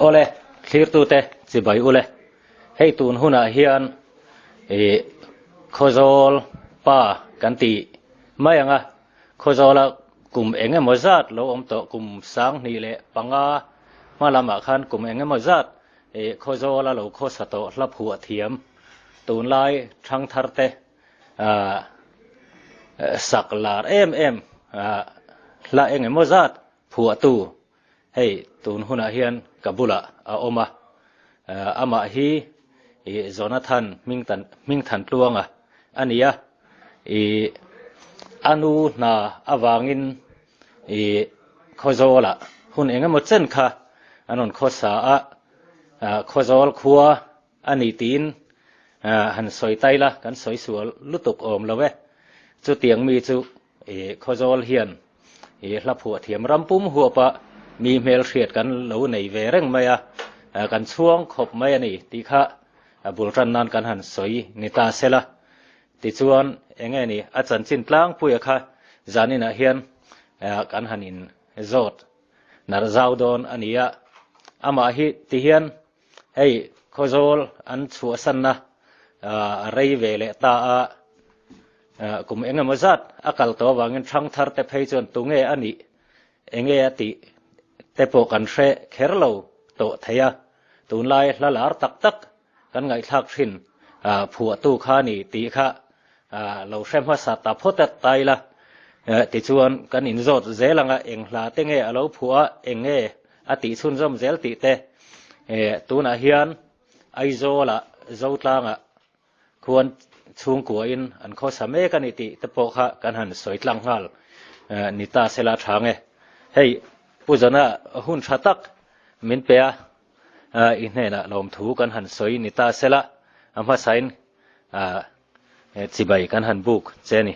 Awle, thlirtute chibai ule. Hei tun hunah hian ih Khawzawl pa kan ti mai ang a, Khawzawla kum eng emaw zat lo awm tawh kum 2005 hma lamah khan kum eng emaw zat ih Khawzawla lo khawsa tawh hla phuah thiam tunlai thangtharte sak lar em em hla eng emaw zat phuahtu hei tun hunah hian ka bulah a awm a, amah hi Jonathan Hmingthantluanga a ni a, a nu hna avangin Khawzawlah hun eng emaw chen kha an rawn khawsa a, Khawzawl khua A ni tiin han sawi tai la, kan sawi sual lutuk awm lo e. Chutiang mi chu Khawzawl hian hla phuah thiam ram pum huapa mi hmelhriat kan lo nei ve reng mai a, kan chhuang khawp mai a ni tih kha bul tan nan kan han sawi ni ta se la. Tichuan enge ni a chanchin tlangpuia kha zaninah hian kan han in zawt narh zau dawn a ni a, amah hi tihian Hei Khawzawl an chhuahsanna a rei ve leh ta a, kum eng emaw zat a kal tawh avangin thangthar te phei chuan tunge a nih, enge a tih te pawh kan hre kher lo tawh thei a, tunlai hla lar tak tak kan ngaihthlak thin phuahtu kha ni tih kha lo hre hmasa ta phawt a ta ila, tichuan kan inzawt zel anga eng hla te nge a lo phuah a, eng nge a tih chhunzawm zel tih te tunah hian Aizawlah Zotlangah khuan chhungkuain an khawsa mek a ni tih te pawh kha kan han sawi tlang nghal ni ta sela tha nge. Hei Pu Zana hun tha tak min pe a, i hnenah lawmthu kan han sawi ni ta sela a hmasain chibai kan han buk che ni.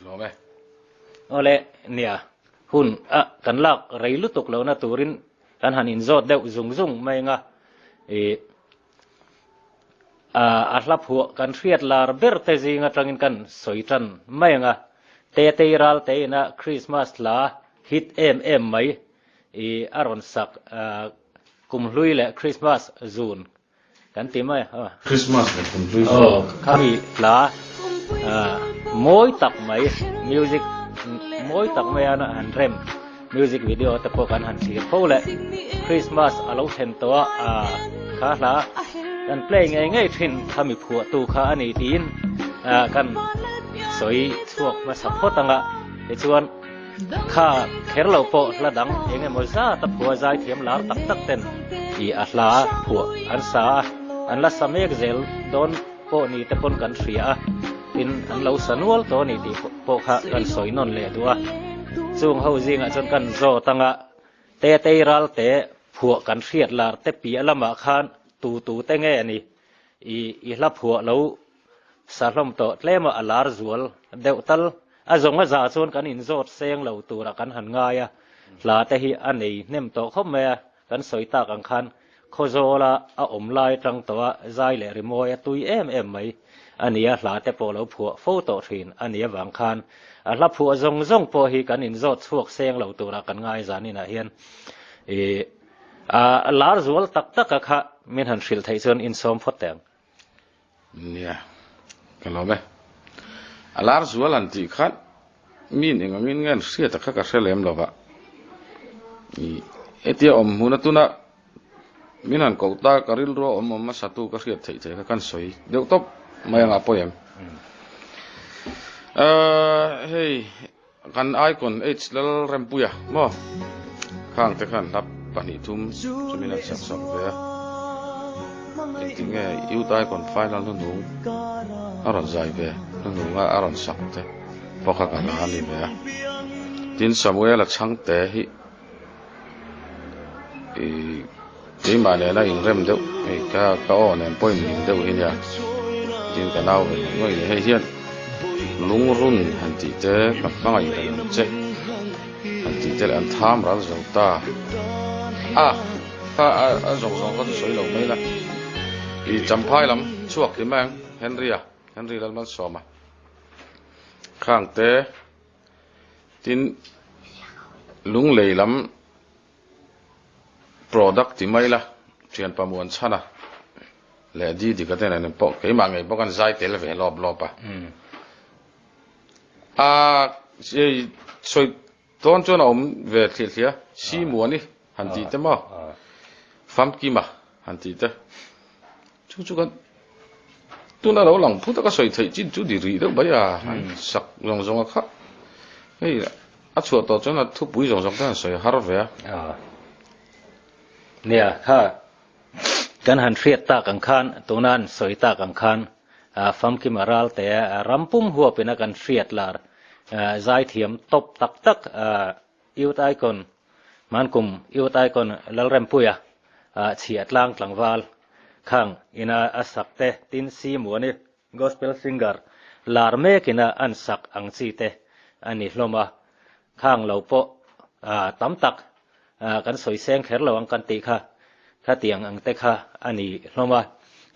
Lawm e. Awle, nia, hun a kan lak rei lutuk lohna turin kan han inzawt deuh zung zung mai anga, ih, a a hla phuah kan hriat lar ber te zing atangin kan sawi tan mai anga, Tetei ral te ina Christmas hla hit em em mai, ih, a rawn sak kumhlui leh Christmas zun Kan ti mai a. Christmas leh kum hlui chu. Aw khami hla mawi tak mai music mawi tak mai a han rem music video te pawh kan han thlir fo leh Christmas a lo thlen tawh a kha hla kan play ngei ngei thin khami phuahtu kha a ni tiin kan sawi chhuak hmasa phawt anga tichuan Kha kher lo pawh hla dang eng emaw zat a phua zai thiam lar tak tak ten i a hla phuah an sa a, an la sa mek zel dawn pawh ni te pawn kan hria a, tin an lo sa nual tawh a ni tih pawh kha kan sawi nawn leh duh a. Chung ho zingah chuan kan zawt anga Tetei Ralte phuah kan hriat lar te piah lamah khan tu tu te nge a ni i i hla phuah lo Sa hlawm tawh tlem a a lar zual deuh tal. A zawng a za chuan kan inzawt seng lo turah kan han ngai a, hla te hi a nei hnem tawh khawp mai a, kan sawi tak ang khan Khawzawla a awm lai tang tawh a zai leh rimawi a tui em em mai a nia, hla te pawh lo phuah fo tawh thin a nih avang khan a hla phuah zawng zawng pawh hi kan inzawt chhuak seng lo turah kan ngai zaninah hian i a lar zual tak tak a kha min han hrilh theih chuan insawm phawt teh ang. Nia, ka lawm e. A lar zual han tih khan min eng angin nge an hriat a kha ka hre lem lo va. I hetia awm hmun atuna min han koh ta ka rilru a awm awm hmasa tu ka hriat theih che kha kan sawi deuh tawp mai anga pawi em. Hei kan icon H Lalrempuia maw khang te khan hla pahnih thum chu min han sak sak ve a, engtik nge youth icon final hnuhnung a rawn zai ve hnuhnung a a rawn sak te pawh kha ka hla a ni ve a, tin Samuel-a chhangte hi ih keimah nena inrem deuh hei ka ka aw nen pawh inmil deuh hi nia tin ka nau ve ngawih ngawih ni hei hian lungrun han tih te ka hmangaih reng ang che han tih te leh an tham ral zo ta a kha a zawng zawng kha chu sawi lo mai la ih champhai lam chhuak ti mai ang Henry-a Henry Lalmalsawma khang te. Tin, lunglei lam Product ti mai la, thianpa muan chhan a leh di dik a te nen pawh keimah ngei bawk an zai tel ve lawp lawp a. A sawi tawn chuan a awm ve thliah thliah a, si muan i han tih te maw, famkima han tih te, chu chu kan tuna lo lang phut a ka sawi theih chin chu di rih deuh mai a, an sak zawng zawng a kha hei a chhuah tawh chuan a thupui zawng zawng te han sawi har ve a. Nia kha kan han hriat tak ang khan tuna an sawi tak ang khan famkima ral te ram pum huapin a kan hriat lar zaithiam tawp tak tak Youth Icon, Hmankum Youth Icon Lalrempuia chhiah tlang tlangval khang ina a sak te, tin Si Muani Gospel Singer lar mek ina an sak ang chi te a ni hlawm a, khang lo pawh tam tak kan sawi seng kher lo ang kan tih kha khatiang ang te kha a ni hlawm a.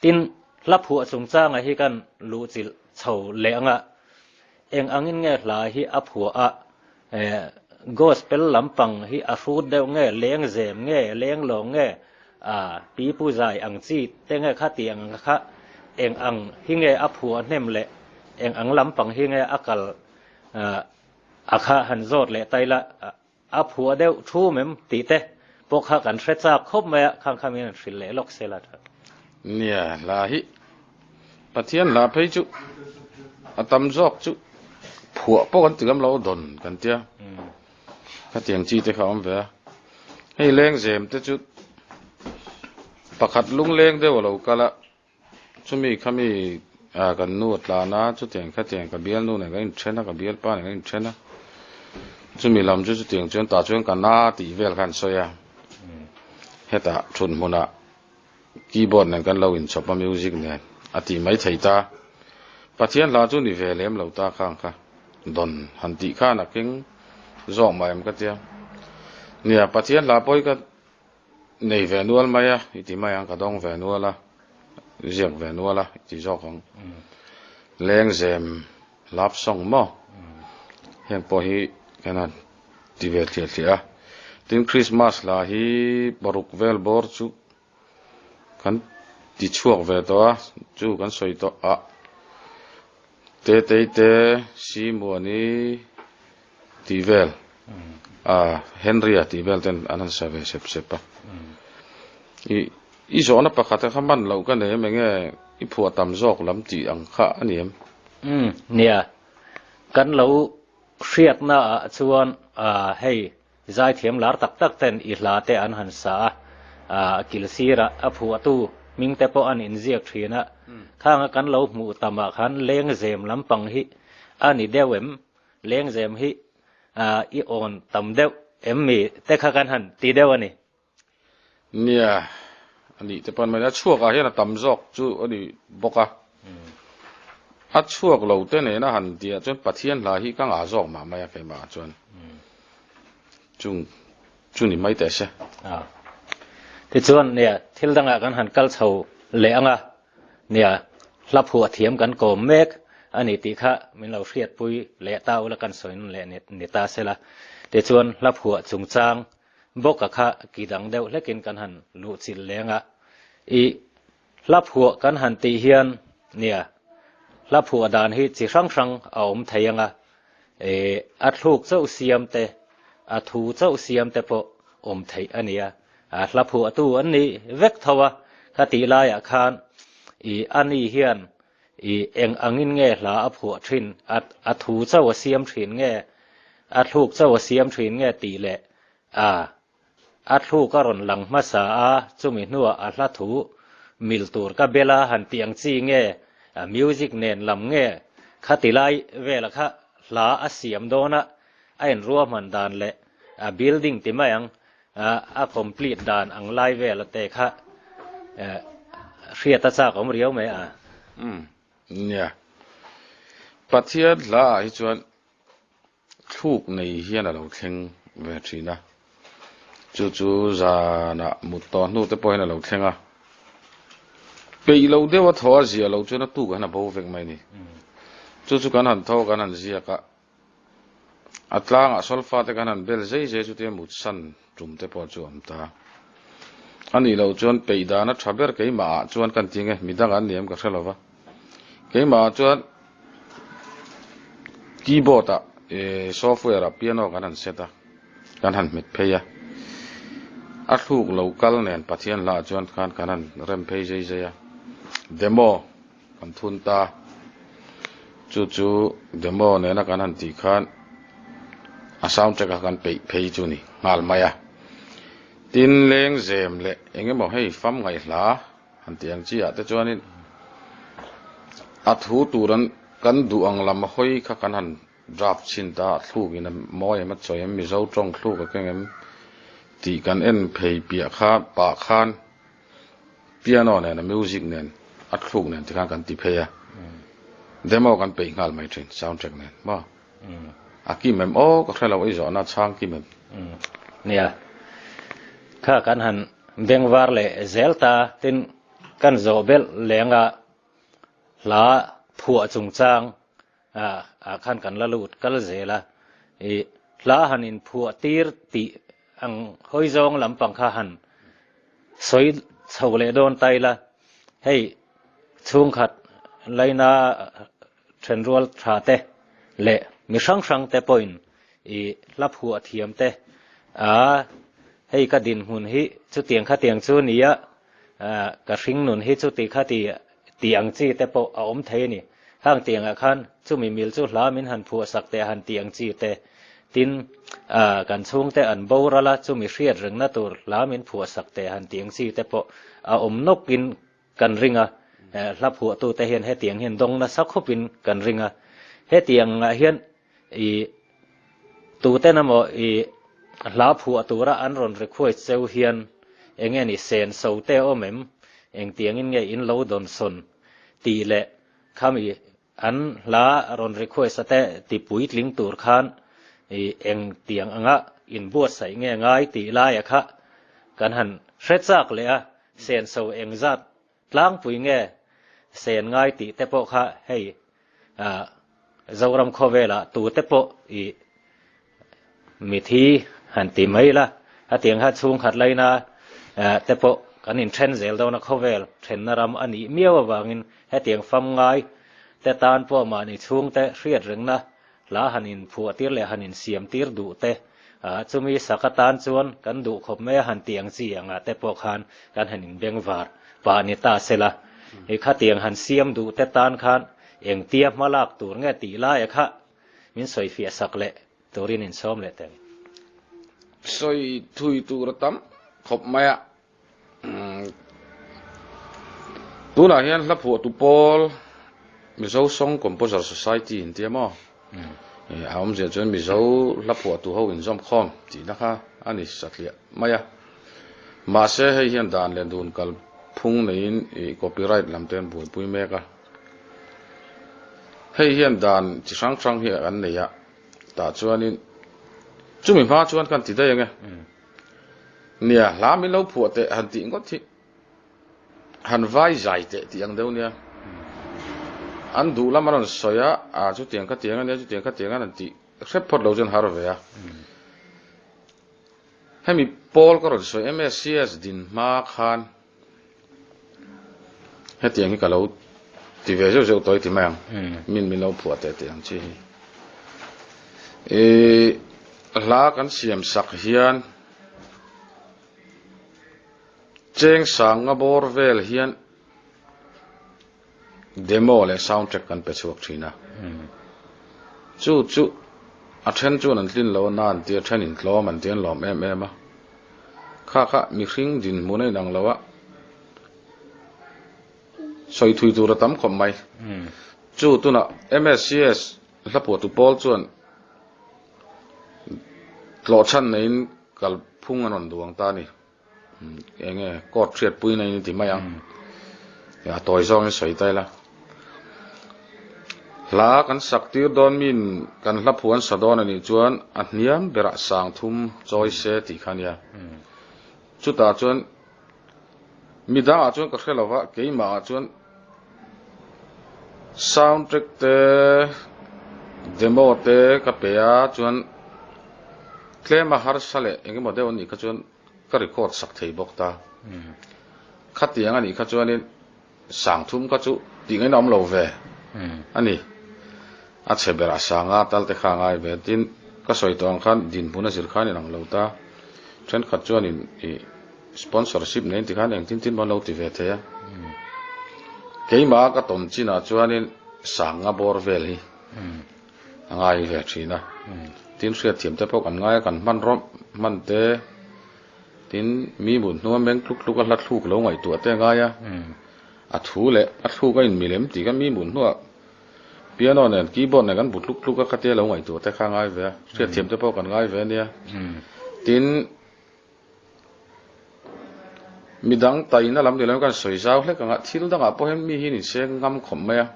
Tin, hla phuah chungchanga hi kan luhchilh chho leh anga eng angin nge hla hi a phuah a, Gospel lampang hi a hrut deuh nge, leng zem nge, leng lawng nge, a pi pu zai ang chi te nge kha tih ang kha eng ang hi nge a phuah hnem leh eng ang lampang hi nge a kal a kha han zawt leh tai la a phuah deuh thum em tih te pawh kha kan hre chak khawp mai a, khang kha min han hrilh leh lawk se la tha. Nia, hla hi Pathian hla phei chu a tam zawk chu phuah pawh kan ti lam lo dawn kan tia. Khatiang chi te kha a awm ve a. Hei lengzem te chu pakhat lungleng deuh a lo kal a, chumi khami kan nu a tlan a, chutiang khatiang ka bialnu nen kan inthen a, ka bialpa nen kan inthen a, chumi lam chu chutiang chuan tah chuan ka na tih vel kha an sawi a. Hetah thut hmunah Keyboard nen kan lo inchawp a music nen a tih mai thei ta. Pathian hla chu ni ve lem lo ta khang kha dawn han tih khan a keng zawk mah em ka tia. Nia Pathian hla pawh hi ka nei ve nual mai a i ti mai ang ka dawng ve nual a ziak ve nual a i ti zawk ang. Lengzem love song maw heng pawh hi kan han ti ve thliah thliah a. Tin Christmas hla hi paruk vel bawr chu Kan ti chhuak ve tawh a, chu kan sawi tawh a. Tetei te, Simuani tih vel, ah Henry-a tih vel ten an han sa ve sep sep a. I i zawhna pakhat kha man loh ka nei em enge i phuah tam zawk lam tih ang kha a ni em? Umm nia, kan lo hriatna ah chuan ah hei Zaithiam lar tak tak ten i hla te an han sa a, a kil sirah a phuahtu hming te pawh an inziak thin a, khanga kan lo hmuh tamah khan lengzem lampang hi a ni deuh em, lengzem hi i awn tam deuh em mi te kha kan han ti deuh a ni. Nia, a nih te pawn mai a chhuak ah hian a tam zawk chu a ni bawk a, a chhuak lo te nena han tih ah chuan Pathian hla hi ka ngah zawk mah mai a keimah ah chuan chung chu ni mai teh se. Tichuan nia thil dangah kan han kal chho leh ang a, Nia, hla phuah thiam kan kawm mek a ni tih kha min lo hriatpui leh ta ula kan sawi nun leh ni ta sela. Tichuan hla phuah chungchang Bawka kha ki dang deuh hlekin kan han luh chilh leng a, i hla phuah kan han tih hian nia, hla phuah dan hi chi hrang hrang a awm thei ang a, i a thluk chauh siam te, a thu chauh siam te pawh awm theih a nia, a hla phuahtu an ni vek tho a, kha tih laiah khan i a ni hian i eng angin nge hla a phuah thin, a a thu chauh a siam thin nge, a thluk chauh a siam thin nge tih leh a a thluk a rawn lang hmasa a, chumi hnuah a hla thu mil tur ka bel a han tih ang chi nge, a music nen lam nge kha ti lai vela kha hla a siam dawn a, a inruahman dan leh a building ti mai ang a complete dan ang lai vela te kha hriat a chak awm riau mai a. Umm nia. Pathian hla ah hi chuan thluk nei hian a lo thleng ve thin a. Chu chu zanah mut tawh hnu te pawh hian a lo thleng a. Peih lo deuh a thaw a ziah loh chuan a tuk ah hian a bo vek mai a ni. Chu chu kan han thaw a kan han ziak a. A tlangah solfa te kan han bel zei zei chutia mutsan tum te pawh chu a awm ta. A nih loh chuan peih dana tha ber keimah ah chuan kan ti nge midang an ni em ka hre lo va. Keimah ah chuan keyboard ah software ah piano kan han set a, kan han hmet phei a. A thluk lo kal nen Pathian hla ah chuan khan kan han rem phei zei zei a. Demo kan thun ta. Chu chu demo nena kan han tih khan a sound track a kan peih phei chu ni nghal mai a. Tin leng zem leh eng emaw hei fam ngaihhla han tih ang chi ah te chuanin a thu tur an kan duh ang lam hawi kha kan han draft chhin ta a thluk in a mawi em a chawi em Mizo tawng thluk a keng em tih kan en phei piah kha pah khan Piano nen a music nen a thluk nen tikhan kan ti phei a, demo kan peih nghal mai thin sound track nen maw? A kim em aw ka hre lo ei zawhna chhang kim em? Nia, kha kan han bengvar leh zel ta tin kan zawh belh leng a hla phuah chungchang ah khan kan la lut kal zel a, i hla han inphuah tir tih ang hawi zawng lampang kha han sawi chho leh dawn ta ila, hei chhungkhat laina thenrual tha te leh mi hrang hrang te pawhin i hla phuah thiam te a hei ka dinhmun hi chutiang khatiang chu nia ka hring nun hi chuti khati tih ang chi te pawh a awm thei a ni. Hang tiangah khan chumi mil chu hla min han phuah sak teh han tih ang chi te, tin kan chhungte an boral a chumi hriat rengna tur hla min phuah sak teh han tih ang chi te pawh a awm nawkin kan ring a, hla phuahtute hian hetiang hian dawng nasa khawpin kan ring a. Hetiangah hian i tuten emaw i hla phuah tura an rawn request cheu hian eng nge ni sen so te awm em, engtiangin nge in lo dawn sawn tih leh khami an hla rawn request a te ti puitling tur khan i engtiang anga inbuatsaih nge ngai tih laia kha kan han hre chak leh a, sen so engzat Tlangpui nge sen ngai tih te pawh kha hei Zoram khawvelah tute pawh i mithi han ti mai la, hetiang kha chhungkhat laina te pawh kan inthen zel dawn a, khawvel thenna ram a nih miau avangin hetiang fam ngai te tan pawh mahni chhungte hriat rengna Hla han inphuah tir leh han insiam tir duh te, chumi sak atan chuan kan duh khawp mai a han tih ang chi angah te pawh khan kan han inbengvar pah ni ta sela. I khatiang han siam duh te tan khan engtia hma lak tur nge tih laia kha min sawifiah sak leh turin insawm leh teh. Sawi thui tur a tam khawp mai a. Tunah hian hla phuahtu pawl Mizo Song Composer Society in tia maw? A awmzia chuan Mizo hla phuahtu ho inzawm khawm tihna kha a ni satliah mai a. Mahse hei hian dan leh dun kal phung neiin copyright lam te an buaipui mek a. Hei hian dan chi hrang hrang hi an nei a, tah chuanin chumi hma chuan kan ti daih ang e. Nia, hla min lo phuah teh han tih ngawt hi han vai zai teh tih ang deuh nia. An duh lam an rawn sawi a, a chutiang kha tiang a nia, chutiang kha tiang a rawn tih hrep phawt lo chuan har ve a. Hemi pawl ka rawn sawi MSCS din hma khan hetiang hi ka lo ti ve zeuh zeuh tawh i ti mai ang min min lo phuah teh teh ang chi hi ih hla kan siam sak hian cheng sanga bawr vel hian demo leh sound track kan pe chhuak thin a chu chu a then chuan an tlin lo a na an tia then in tlawm an tia an lawm em em a kha kha mihring dinhmun a inang lo a sawi thui tur a tam khawp mai chu tunah M_S_C_S hla phuahtu pawl chuan tlawhchhan neiin kalphung an rawn duang ta a ni. Eng nge court hriatpui na in ti mai ang a tawi zawng in sawi ta ila hla kan sak tir dawn min kan hla phuan sa dawn anih chuan a hniam berah sang thum chawi se tih kha ania chutah chuan midangah chuan ka hre lova keimahah chuan sound track te demo te ka pe a chuan tlema harsa leh engemaw deuh anih kha chuan. ka record sak thei bawk ta. Khatiang a nih kha chuanin Sangthum kha chu tih ngaihna awm lo ve a ni. A chhe berah sanga tal te kha a ngai ve. Tin, ka sawi tawh ang khan dinhmun a zir khan in ang lo ta. Thenkhat chuanin ih sponsorship nei tikhan engtin tin maw an lo ti ve thei a. Keimah ka tawn chinah chuanin sanga bawr vel hi a ngai ve thin a. Tin, hriatthiam te pawh kan ngai a, kan hman rawm hman te. Tin, mi mut hnua meng tluk tluk a hla thluk lo ngaihtuah te a ngai a, a thu leh a thluk a inmilem tih kha mi mut hnuah piano nen keyboard nen kan bu tluk tluk a khatia lo ngaihtuah te kha a ngai ve a, hriatthiam te pawh kan ngai ve a nia. Tin, midang taina lam ni lo in kan sawi zau hlek ang a, thil dangah pawh hian mi hi an inseng ngam khawp mai a.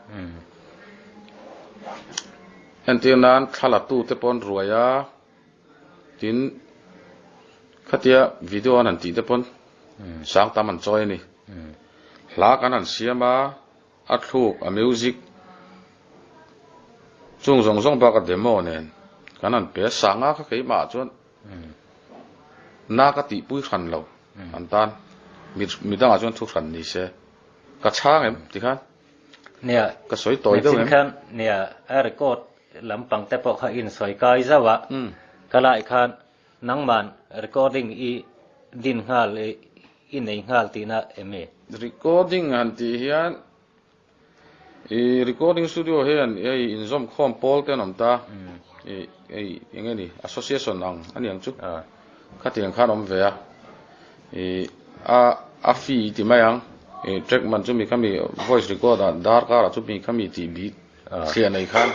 Entir nan thla la tu te pawh an ruai a. Tin, khatia video an han tih te pawn sang tam an chawi a ni. Hla kan han siam a, a thluk, a music chung zawng zawng bak a demo nen kan han pe a, sanga kha keimah ah chuan na ka tihpui hran lo an tan, midangah chuan thu hran ni se ka chhang em tikhan Nia, ka sawi tawi deuh em? Nichin khan nia a record lampang te pawh kha in sawi kai zauh a, ka lai khan nangman recording i din nghal i i nei nghal tihna em ni? Recording han tih hian i recording studio hian hei inzawm khawm pawl te an awm ta, i hei eng nge ni association ang a ni ang chu, khatiang khan awm ve a, i a a fee ti mai ang, i track man chu mi khami voice record ah dar karah chu mi khami tih bik thliah nei khan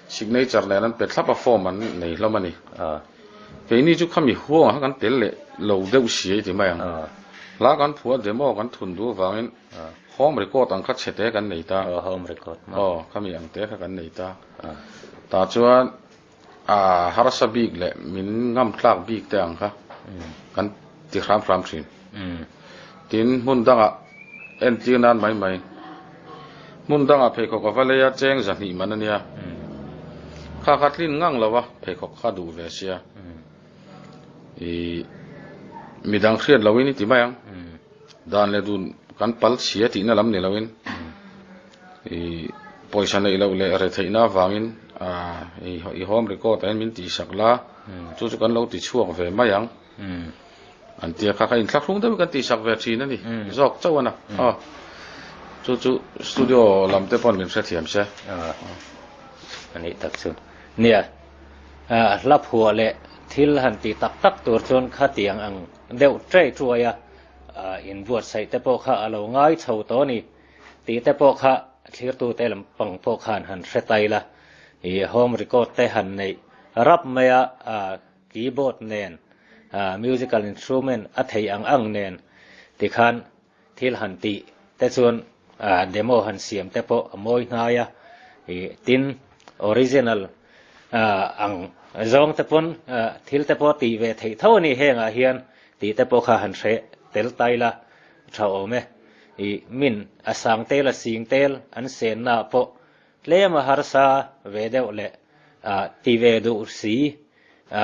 signature nen an pe thlap a form an nei hlawm a ni. Keini chu khami huangah khan kan tel leh lo deuh siai ti mai ang. Hla kan phuah demo kan thun duh avangin home record ang kha chhe te kan nei ta. Aw khami ang te kha kan nei ta. Tah chuan a harsa bik leh min ngam tlak bik te ang kha kan ti hram hram thin. Tin, hmun dangah entir nan mai mai. Hmun dangah pheikhawk a va lei a, cheng zahnih man a nia. Kha kha tlin ngang lo a, pheikhawk kha duh ve sia. Ih, midang hriat loin i ti mai ang. Dan leh dun kan pal chhia tihna lam ni loin. I pawisa neih loh leh retheihna avangin i home record ah hian min tihsak la, chu chu kan lo ti chhuak ve mai ang. An tia kha kha inthlahrung deuhin kan tihsak ve thin a ni zawk chauh a na. Aw chu chu studio lam te pawn min hrethiam se. A nih tak chu. Nia, hla phuah leh thil han ti tak tak tur chuan khatiang ang deuh ṭei ṭuai a inbuatsaih te pawh kha a lo ngai chho tawh a ni. Tih te pawh kha thlirtute lampang pawh khan han hre tai la, i home record te han neih rap mai a, keyboard nen, musical instrument a thei ang ang nen tikhan thil han tih te chuan demo han siam te pawh a mawi hnai a, i tin original ang zawng te pawn thil te pawh tih ve theih tho a ni hengah hian tih te pawh kha han hre tel tai la tha awm e. I min a sang tel a sing tel an senna pawh tlem a harsa ve deuh leh a ti ve duh si a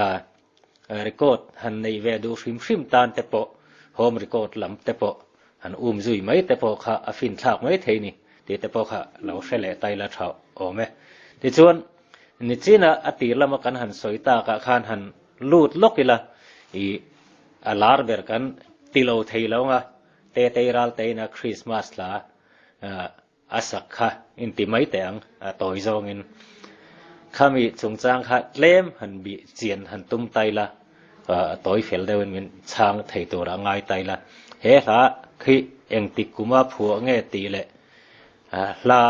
record han neih ve duh hrim hrim tan te pawh home record lam te pawh han um zui mai te pawh kha a fin thlak mai thei ni tih te pawh kha lo hre leh ta ila tha awm e. Tichuan nichina a tir lama kan han sawi takah khan han lut lawk ila i a lar ber kan ti lo thei lo anga Tetei Ralteina Christmas hla a sak kha inti mai teh ang a tawi zawngin. Khami chungchang kha tlem han bih chian han tum tai la, a tawi fel deuhin min chhang thei tur a ngai tai la. He hla khi engtik kuma phuah nge tih leh hla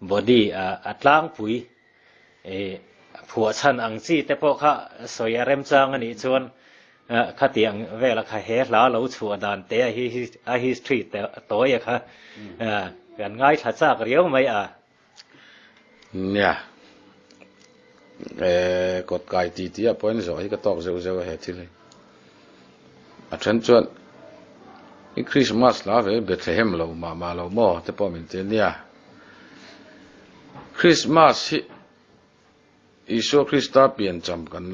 body a tlangpui phuah chhan ang chi te pawh kha sawi a remchang a nih chuan khatiang vela kha he hla lo chhuah dan te a a history te tawi a kha kan ngaithla chak riau mai a. Nia. Kawt kai ti tih ah pawhin zawh hi ka tawk zeuh zeuh a he thil hi. A then chuan i Christmas hla ve Bethlehem lo mah mah lo maw te pawh min ti a nia. Christmas hi Isua Krista piancham kan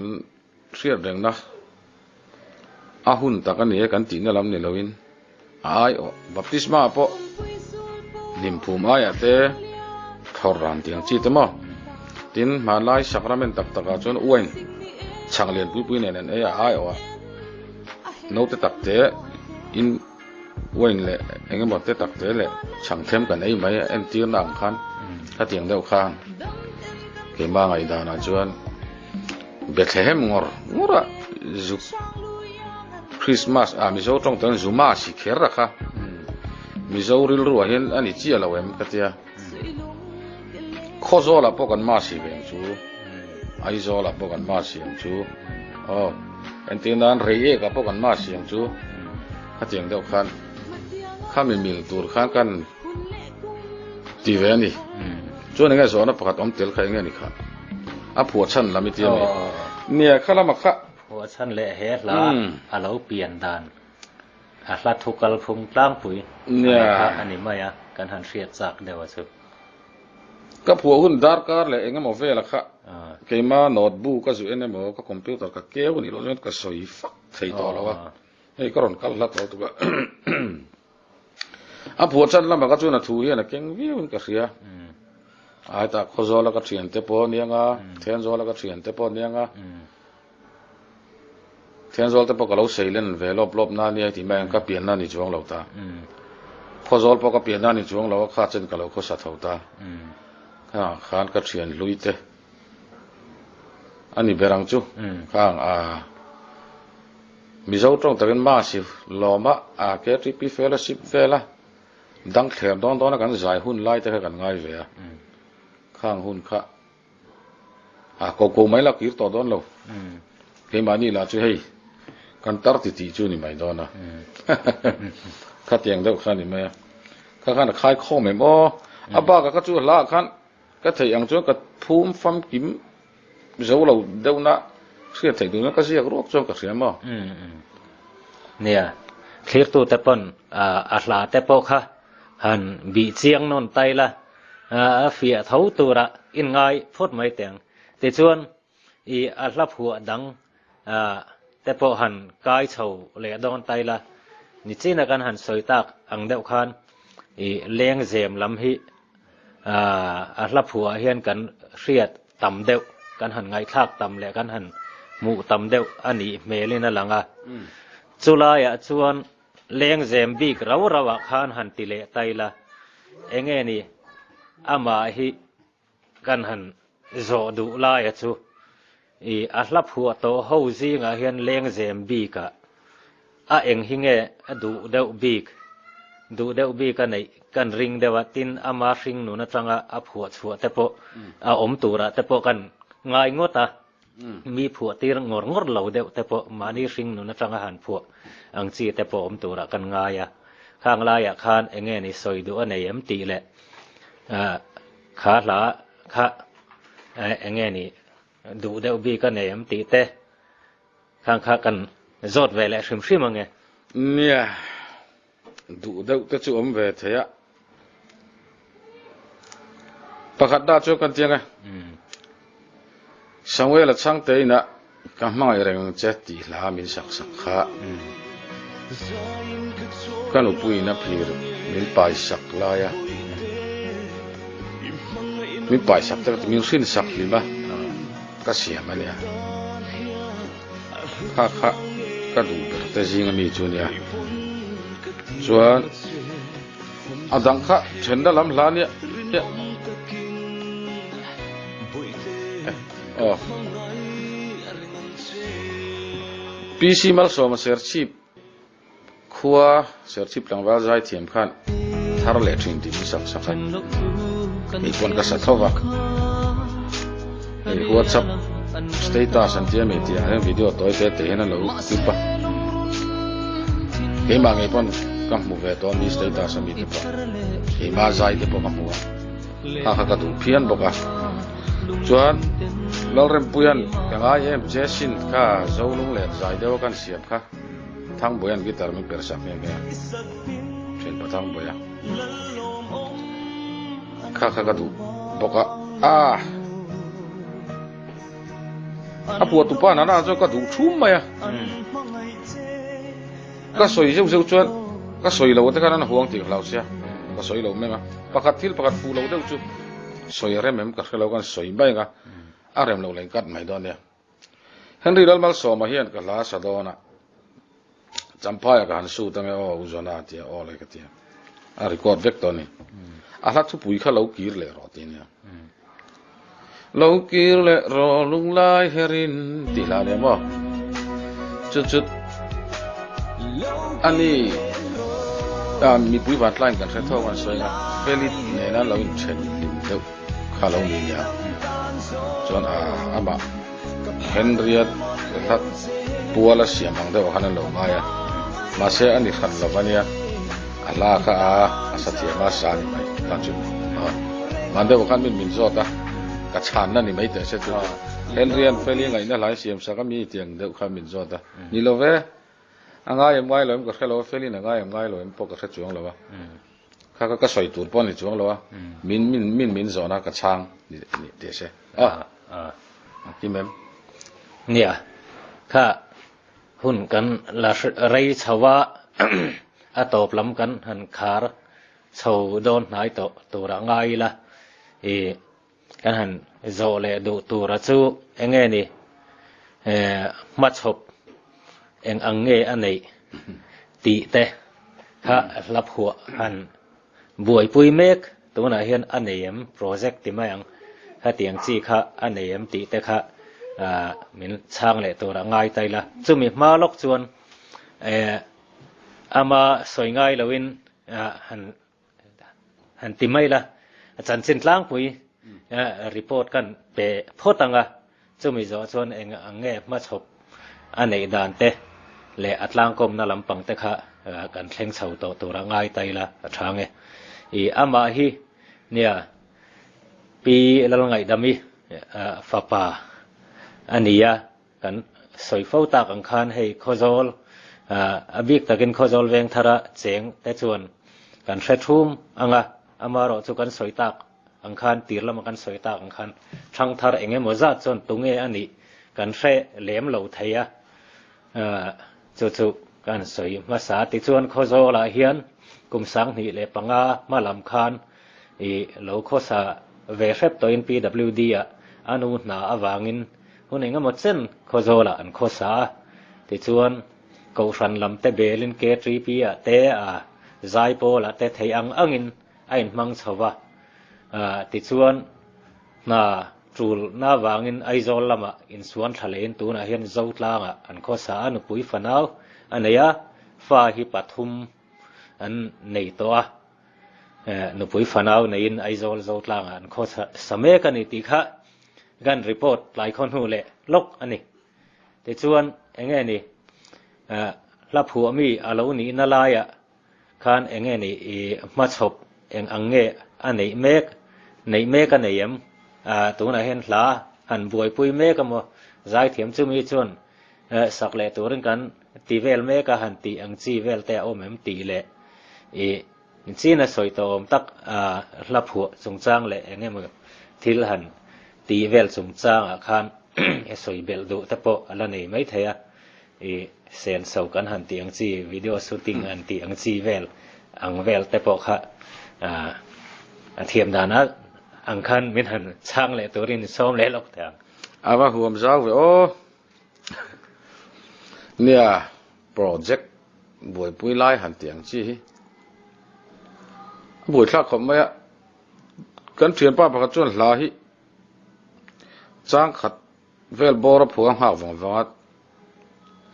hriat rengna. A hun tak a ni e kan tihna lam ni loin a aiawh baptisma ah pawh hlimphum aiah te thlawr ran tih ang chi te maw. Tin, hmanlai sacrament tak takah chuan wine chhak lian pui pui nen an ei a, a aiawh ah naute tak te in wine leh eng emaw te tak te leh chhang them kan ei mai a entirna ang khan khatiang deuh khan keimah ngaihdanah chuan Bethlehem ngawr ngawr a zuk Christmas ah Mizo tawng tan Zuma si kher a kha Mizo rilru ah hian a ni chiah lo em ka tia Khawzawl ah pawh kan ma si ve ang chu Aizawl ah pawh kan ma si ang chu aw entir nan Reiek ah pawh kan ma si ang chu khatiang deuh khan khami mil tur khan kan ti ve a ni chuan enge zawhna pakhat awm tel kha enge ni kha. A phuah chhan lam i ti a ni. Nia, kha lama kha. Phuah chhan leh he hla a lo pian dan, a hla thu kalphung tlangpui ang kha a ni mai a, kan han hriat chak deuh a chu. Ka phuah hun darkar leh eng emaw vela kha keima notebook ka zu en emaw ka computer ka keu a nih loh chuan ka sawi fak thei tawh lo a, hei ka rawn kal hla tawh tuk a. A phuah chan lamah ka chuan a thu hian a keng viau in ka hria. A hetah Khawzawla ka thiante pawh a niang a, Thenzawla ka thiante pawh a niang a. Thenzawl te pawh ka lo seilen ve lawp lawp na nia tih mai ang ka pianna ni chuang lo ta. Khawzawl pawh ka pianna ni chuang lo a, kha chen ka lo khawsa tho ta. Khangah khan ka thian hlui te a ni ber ang chu. Khang a. Mizo tawng takin Mass hi lawma a KTP Fellowship vela dang thler dawn dawna kan zai hun lai te kha kan ngai ve a, khang hun kha a ko ko mai la kir tawh dawn lo. Keimahni lah chu hei kan tar ti tih chu ni mai dawn a, khatiang deuh kha ni mai a, kha khan a khai khawm em aw, a bakah kha chu hla ah khan ka theih ang chuan ka phum famkim Zo lo deuhna hriat theih duhna ka ziak ruak chuan ka hria maw? Nia, thlirtute pawn a hla te pawh kha han bih chiang nawn tai la, a fiah tho tura in ngai phawt mai teh ang. Tichuan, i a hla phuah dang te pawh han kai chho leh dawn tai la, nichina kan han sawi tak ang deuh khan i lengzem lam hi A hla phuah hian kan hriat tam deuh, kan han ngaihthlak tam leh kan han hmuh tam deuh a nih hmelin a lang a. Chulaiah chuan lengzem bik rau rauah khan han ti leh ta ila, enge ni amah hi kan han zawh duh laia chu i a hla phuah tawh ho zingah hian lengzem bikah A eng hi nge a duh deuh bik? Duh deuh bik a neih kan ring deuh a, tin ama hring nun atanga a phuah chhuah te pawh a awm turah te pawh kan ngai ngawt a, mi phuah tir ngawr ngawr lo deuh te pawh mahni hring nun atanga han phuah ang chi te pawh awm turah kan ngai a. Khang laiah khan eng nge ni sawi duh a nei em tih leh kha hla kha eng nge ni duh deuh bik a nei em tih te Khang kha kan zawt ve leh hrim hrim ange. Nia, duh deuh te chu awm ve thei a. Pakhat dah chu kan tiang e. Samuel-a chhangte inah ka hmangaih reng che tih hla min sak sak kha. Ka nupuiin a phir min pai sak lai a, min pai sak te min hrin sak hlim a. Ka siam a nia. Kha kha ka duh ber te zing ami chu nia. Chuan a dang kha thenna lam hla nia. Aw. PC Malsawma Serchhip Khua Serchhip tlangval zaithiam khan thar leh thin tih min sak sak a, kei pawn ka sa tho va. Hei WhatsApp status an tia mi tih ah hian video tawi te te hian a lo clip a, keimah ngei pawn ka hmu ve tawh mi status a mi te pawh, keimah zai te pawh ka hmu a, kha kha ka duh phian bawk a. Chuan Lalrempuia'n ka ngai em che sin kha Zolunglen zai deuh a kan siam kha. Thangbuaia'n guitar min per sak nghe nghe a, thianpa Thangbuaia kha kha ka duh bawk a, ah a phuah tupa nana chuan ka duh thum mai a. Ka sawi zeuh zeuh chuan ka sawi lo te khan an huang tih ka hlau sia, ka sawi lo meng a. Pakhat thil pakhat fuh lo deuh chu sawi a rem em ka hre lo, kan sawi mai ang a, a rem lo leh kat mai dawn nia. Henry Lalmalsawma hian ka hla sa dawn a, Champhaia ka han shoot ange aw U Zona a tia, aw le ka tia. A record vek tawh a ni. A hla thupui kha lo kir leh rawh ti nia. Lo kir leh rawh lunglai herin tih hla nia maw? Chu chu a ni a mipui vantlaiin kan hre thawk an sawi a, Feli nena lo inthen hlim deuh kha lo ni nia. Chuan a amah Henry-a hla pual a siam ang deuh ah khan an lo ngai a, mahse a ni hran lo va nia, a hla kha a a sa thiam a, sa ni mai ta chu a man deuh ah khan min min zawt a, ka chhanna ni mai teh se chu chu Henry-a'n Feli ngaihna hlai siam sak a mi tiang deuh kha min zawt a, ni lo ve, a ngai em ngai lo em ka hre lo a, Feli'n a ngai em ngai lo em pawh ka hre chuang lo a, kha kha ka sawi tur pawh a ni chuang lo a, min min min min zawhna ka chhang ni teh se a. A kim em? Nia, kha hun kan la rei chho a, a tawp lam kan han khar chho dawn hnai tawh turah ngai ila, i kan han zawh leh duh tura chu eng nge ni, hmachhawp eng ang nge a neih tih te kha hla phuah han Buaipui mek, tunah hian a nei em, project ti mai ang, khatiang chi kha a nei em tih te kha min chhang leh tur a ngai ta ila. Chumi hma lawk chuan ama sawi ngai loin han han ti mai la, chanchin tlangpui report kan pe phawt ang a, Chumi zawh chuan eng ang nge hmachhawp a neih dan te leh a tlangkawmna lampang te kha kan thleng chho tawh tura ngai ta ila a tha nge. I amah hi nia Pi Lalngaihdami fapa a ni a, kan sawi fo tak ang khan hei Khawzawl a bik takin Khawzawl Vengthara cheng te chuan kan hre thum ang a, amaherawh chu kan sawi tak ang khan tir lama kan sawi tak ang khan thangthar eng emaw zat chuan tunge a nih kan hre lem lo thei a, chu chu kan sawi hmasa. Tichuan Khawzawlah hian kum 2005 hma lam khan i lo khawsa ve hrep tawhin PWD ah a nu hna avangin hun eng emaw chen Khawzawlah an khawsa a, tichuan Kohhran lam te belin KTP ah te a Zaipawl ah te thei ang angin a inhmang chho va, tichuan hna tulna avangin Aizawl lamah insuan thla lehin tunah hian Zotlangah an khawsa a, nupui fanau a nei a, fa hi pathum an nei tawh a, nupui fanau neiin Aizawl Zotlangah an khawsa mek a ni tih kha kan report tlai khaw hnu leh lawk a ni. Tichuan enge ni hla phuah mi a lo nihna laiah Khan eng nge nih i hmachhawp eng ang nge a neih mek, neih mek a nei em? Tunah hian hla han buaipui mek a maw? Zaithiam chumi chuan sak leh turin kan ti vel mek a, han tih ang chi vel te a awm em tih leh i chin a sawi tawh awm tak hla phuah chungchang leh eng emaw thil han tih vel chungchangah khan sawi belh duh te pawh a la nei maithei a. I senso kan han tih ang chi, video shooting an tih ang chi vel ang vel te pawh kha a thiam dan a ang khan min han chhang leh turin sawm leh lawk teh ang. A va huam zau ve aw. Nia, project buaipui lai han tih ang chi hi a buaithlak khawp mai a. Kan thianpa pakhat chuan hla hi changkhat Vel bawr a phuah a nghak vang vang a,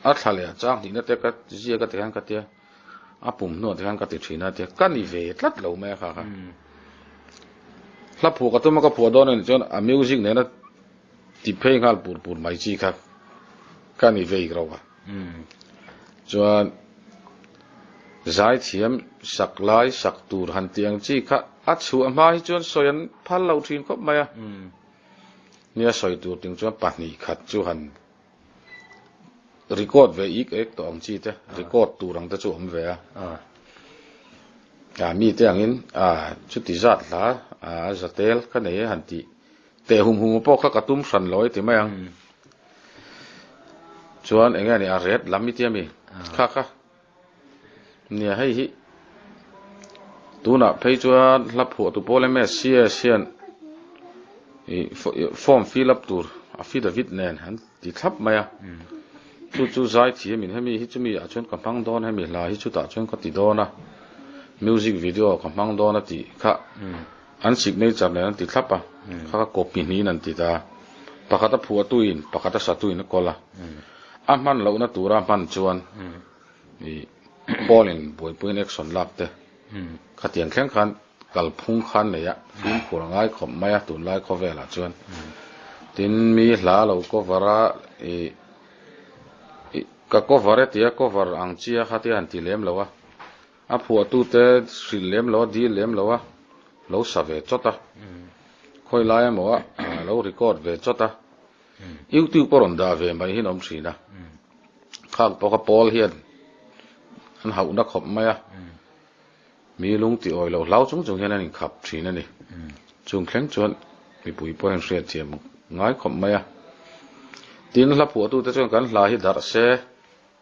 a thla leh a chang hnihna te ka ziak a ti hian ka tia, a pum hnuah te hian ka ti thin a tia, ka ni ve tlat lo mai a kha kha. Hla phuah ka tum a ka phuah dawn a nih chuan a music nena ti phei nghal pur pur mai chi kha ka ni ve ik rauh a. Chuan zaithiam sak lai sak tur han tih ang chi kha a chhuah hma hi chuan sawi an phal lo thin khawp mai a. Nia sawi tur ting chuan pahnih khat chu han record ve ik ek tawh ang chi te, record tur ang te chu awm ve a. A mi te angin a chuti zat hla a zatel ka nei e han tih teh hum hum pawh kha ka tum hran lo e ti mai ang. Chuan enge ni a ret lam i tia mi kha kha. Nia hei hi tunah phei chuan hla phuahtu pawl MSCS hian ih form fill up tur affidavit nen an ti thlap mai a chu chu zai thiam in hemi hi chumi ah chuan ka hmang dawn hemi hla hi chutah chuan ka ti dawn a music video ka hmang dawn a tih kha an signature nen an ti thlap a kha ka copy hnihin an ti ta pakhat a phuahtu in pakhat a satu in a kawl a a hman lohna tura hman chuan Ih Paul-in buaipuiin action lak te khatiang thleng khan kalphung khan nei a, fimkhur a ngai khawp mai a tunlai khawvelah chuan. Tin, mi hla lo cover a, ih ih ka cover e tia cover ang chi a khatia han ti lem lo a, a phuahtute hrilh lem lo a, dil lem lo a, lo sa ve chawt a, khawi lai emaw a lo record ve chawt a, YouTube a rawn dah ve mai hian a awm thin a, khang pawh kha pawl hian an hauhna khawp mai a, mi lung ti awi lo hlau chung chung hian an inkhap thin a ni. Chung thleng chuan mipui pawh hian hriatthiam ngai khawp mai a. Tin, hla phuahtute chuan kan hla hi darh se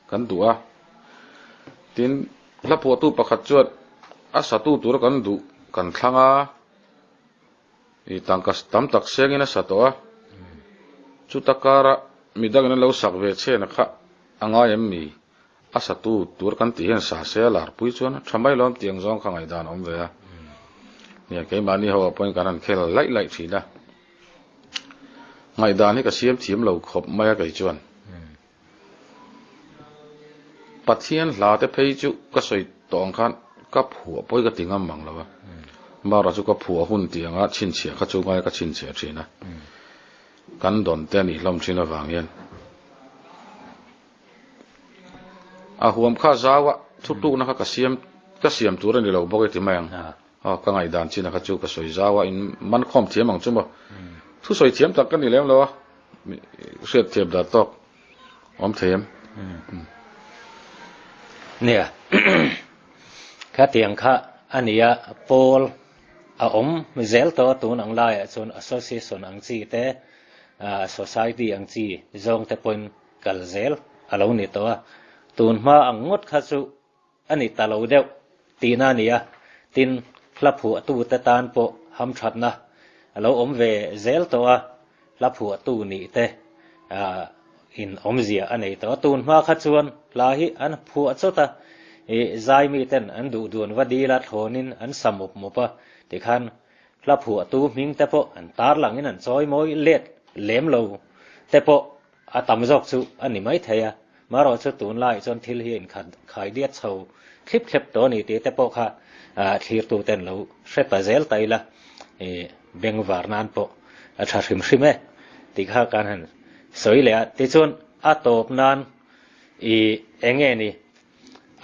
kan duh a, tin, hla phuahtu pakhat chuan a satu tura kan duh kan thlang a, I tangka tam tak sengin a sa tawh a, chuta kara midangin an lo sak ve chhen a kha a ngai em mi? A satu tur kan tih hian sa se a larpui chuan a tha mai lawm tih ang zawng kha ngaihdan a awm ve a. Nia keimahni ho ah pawhin kan han khel laih laih thin a, ngaihdan hi ka siam thiam lo khawp mai a kei chuan. Pathian hla te phei chu ka sawi tawh ang khan ka phuah pawi ka ti ngam mang lo a, Mara chu ka phuah hun tih anga chhinchhiah kha chu ngai ka chhinchhiah thin a, kan dawn te a nih hlawm thin avang hian a huam kha zau a, thutlukna kha ka siam ka siam tur a ni lo bawk e ti mai ang, aw ka ngaihdan chin a kha chu ka sawi zau a, in man khawm thiam ang chu maw, thusawi thiam tak ka ni lem lo a, hriat thiam dan tawk. Awm thei em? Nia, khatiang kha a nia, pawl a awm zel tawh a tun ang laiah chuan association ang chi te, society ang chi zawng te pawhin kal zel a lo ni tawh a, tun hma ang ngawt kha chu a ni ta lo deuh tihna a ni a, tin, hla phuahtute tan pawh hamthatna a lo awm ve zel tawh a, hla phuahtu nih te in awmzia a nei tawh a, tun hma kha chuan hla hi an phuah chawt a, ih zai miten an duh duan va dil a, thlawnin an sa mawp mawp a, tikhan hla phuahtu hming te pawh an tarlangin an chawi mawi let lem lo te pawh A tam zawk chu a ni mai thei a, marawh chu tunlaiah chuan thil hi a inkhat khai diat chho thlip thlep tawh a ni tih te pawh kha thlirtu ten lo hre ta zel ta ila, bengvar nan pawh a tha hrim hrim e tih kha kan han sawi leh a. Tichuan a tawp nan i enge ni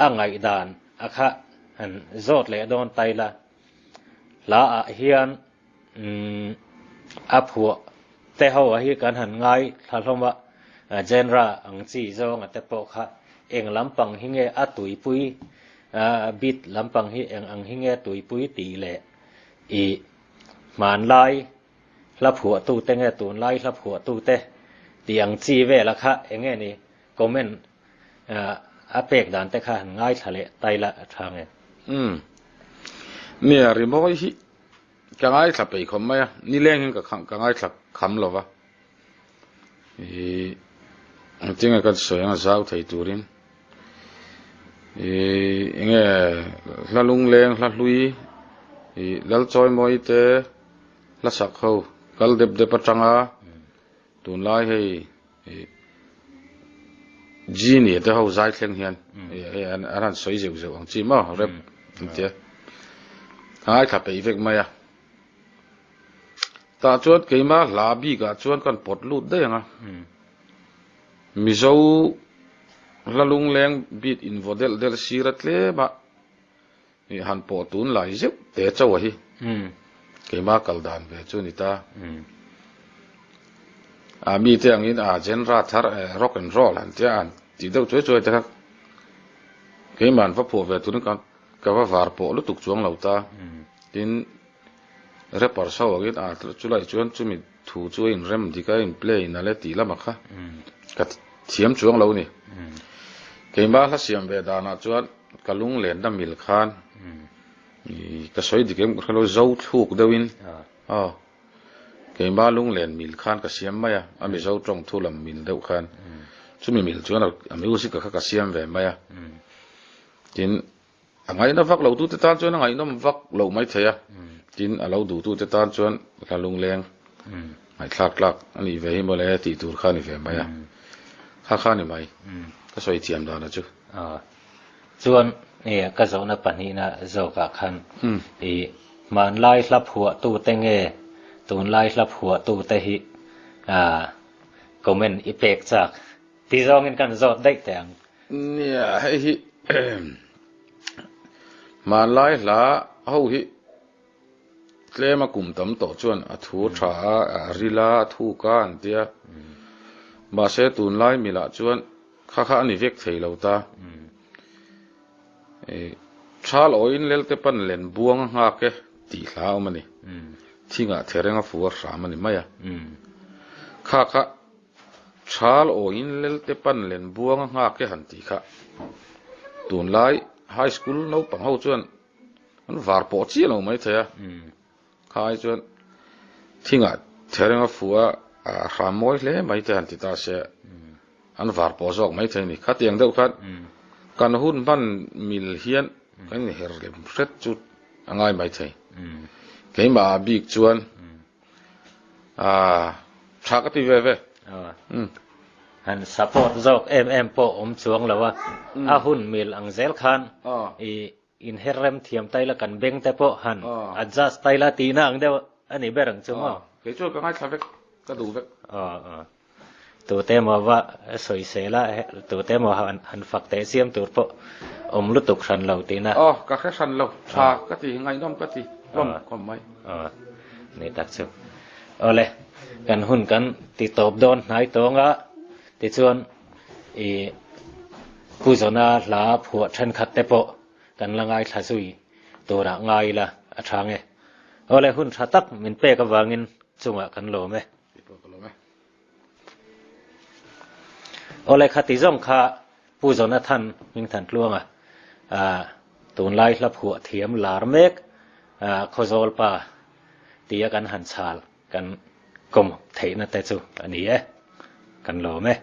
a ngaihdan a kha han zawt leh dawn ta ila, hla ah hian A phuah te ho a hi kan han ngai thla hlawm a, genre ang chi zawnga te pawh kha eng lampang hi nge a tuipui, beat lampang hi eng ang hi nge a tuipui tih leh i hmanlai hla phuahtute nge tunlai hla phuahtute tih ang chi vela kha eng nge ni comment a pek dan te kha han ngaithla leh taila a tha nge. Umm. Nia rimawi hi Ka ngaithla peih khawp mai a, nileng hian ka ka ngaithla kham lo va. Ih engtin nge ka sawi ang a zau thei turin ih enge hla lungleng hla hlui ih Lalchawimawi te hla sak ho kal dep dep atanga tunlai hei ih Genie te ho zai thleng hian hei an han sawi zeuh zeuh ang chi maw rap an tia ka ngaithla peih vek mai a tah chuan keima hla bikah chuan kan pawt lut daih ang a Mizo hla lungleng beat invaw delh delh sir a tlem a Ih han pawh tun lai zeuh te chauh a hi. Keima kal dan ve chu ni ta. A mi te angin a genre thar rock and roll han tia han tih deuh chuai chuai te kha keima'n va phuah ve turin ka ka va var pawh lutuk chuang lo ta. Tin rappers ho angin a chulai chuan chumi thu chu a inrem dik a in play in ale tih lamah kha ka thiam chuang lo ni. Keima hla siam ve danah chuan. ka lunglenna mil khan ka sawi dik em ka hrelo zo thluk deuhin aw keima lunglen mil khan ka siam mai a, a Mizo tawng thu lam mil deuh khan chumi mil chuan a music a kha ka siam ve mai a, tin a ngaihna vak lo tute tan chuan a ngaihnawm vak loh mai thei a, tin a lo duh tute tan chuan hla lungleng ngaihthlak tlak a nih ve hi mawle tih tur kha a ni ve mai a, kha kha a ni mai ka sawi thiam dana chu. Chuan ka zawhna pahnihna zawkah khan i hmanlai hla phuahtute nge tunlai hla phuahtute hi comment i pek chak ti zawngin kan zawt daih teh ang. Nia, hei hi hmanlai hla ho hi tlema kum tam tawh chuan a thu tha a, a ril a, a thuk a an tia. Mahse tunlai milah chuan Kha kha a ni vek thei lo ta. Thal awiin lelte pan len buang a nghak e tih hla a awm a ni. Thingah thereng a fu a hram a ni mai a. Kha kha Thal awiin lelte pan len buang a nghak e han tih kha tunlai high school naupang ho chuan an var pawh chiah lo mai thei a. Kha ai chuan thingah thereng a fu a, a hram mawi hle mai te han ti ta se, an var pawh zawk mai thei a ni. Khatiang deuh khan kan hun hman mil hian kan inher lem hret chu a ngai mai thei. Keimah ah bik chuan aaa tha ka ti ve ve. Han support zawk em em pawh awm chuang lo a, a hun mil ang zel khan i Inher rem thiam taila kan beng te pawh han adjust taila tihna ang deuh a ni ber ang chu maw? Kei chuan ka ngaithla vek, ka duh vek. Aw aw. Tute emaw va sawi sel a, tute emaw han fak teh chiam tur pawh awm lutuk hran lo tihna. Aw, ka hre hran lo. Tha ka ti, ngaihnawm ka ti hlawm khawm mai. Aw, ni tak chu. Awle, kan hun kan ti tawp dawn hnai tawng a, tichuan I Pu Zawna hla phuah thenkhat te pawh kan la ngaithla zui turah ngai ila a tha nge. Awle hun tha tak min pek avangin chungah kan lawm e. Awle khati zawng kha Pu Zawna Than Hmingthantluanga tunlai hla phuah thiam lar mek Khawzawl pa tia kan han chhal kan kawm theihna te chu a ni e. Kan lawm e.